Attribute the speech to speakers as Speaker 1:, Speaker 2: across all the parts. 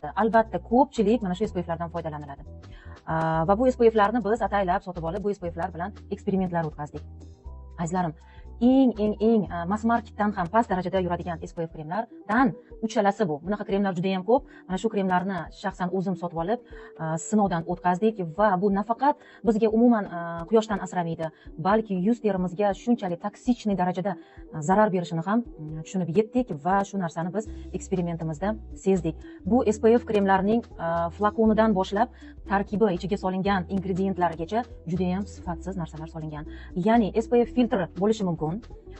Speaker 1: Chiqyapti. Albatta, ko'pchilik mana shu SPFlardan foydalaniladi. Va bu SPFlarni biz ataylab sotib olib, bu SPFlar bilan eksperimentlar o'tkazdik. Azizlarim, eng eng eng mass marketdan ham past darajada yuradigan SPF kremlardan uchalasi bu. Bunaqa kremlar juda ham ko'p. Mana shu kremlarni shaxsan o'zim sotib olib, sinovdan o'tkazdik va bu nafaqat bizga umuman quyoshdan asramaydi, balki yuz terimizga shunchalik токсичный darajada zarar berishini ham tushunib yetdik va shu narsani biz eksperimentimizda sezdik. Bu SPF kremlarning flakonidan boshlab tarkibi, ichiga solingan ingredientlarigacha juda ham sifatsiz narsalar solingan. Ya'ni SPF filtr bo'lishi mumkin,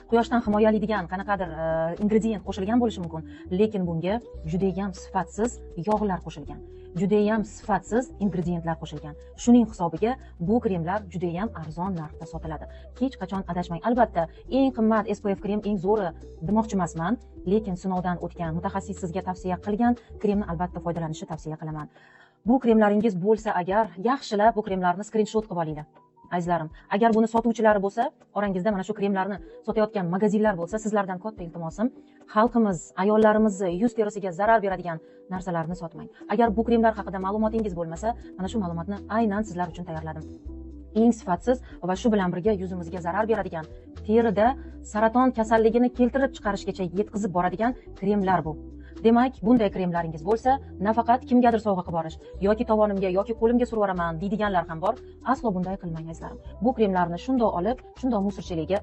Speaker 1: quyoshdan himoyalaydigan qanaqadir ingredient qo'shilgan bo'lishi mumkin, lekin bunga judayam sifatsiz yog'lar qo'shilgan, judayam sifatsiz ingredientlar qo'shilgan. Shuning hisobiga bu kremlar judayam arzon narxda sotiladi. Hech qachon adashmang. Albatta, eng qimmat SPF krem eng zo'ri demoqchi emasman, lekin sinovdan o'tgan, mutaxassis sizga tavsiya qilgan kremni albatta foydalanishni tavsiya qilaman. Bu kremlaringiz bo'lsa agar, yaxshilab bu kremlarni skrinshot qilib olinglar. Azizlarim, agar buni sotuvchilari bo'lsa, orangizda mana shu kremlarni sotayotgan magazinlar bo'lsa, sizlardan katta iltimosim, xalqimiz, ayollarimizni yuz terisiga zarar beradigan narsalarni sotmang. Agar bu kremlar haqida ma'lumotingiz bo'lmasa, mana shu ma'lumotni aynan sizlar uchun tayyorladim. Eng sifatsiz va shu bilan birga yuzimizga zarar beradigan, terida saraton kasalligini keltirib chiqarishgacha yetkazib boradigan kremlar bu. Demak, bunday kremlaringiz bo'lsa, nafaqat kimgadir sovg'a qilib borish yoki tovonimga yoki qo'limga surib yuboraman deydiganlar ham bor. Aslo bunday qilmang, azizlarim. Bu kremlarni shundoq olib, shundoq мусор chelagiga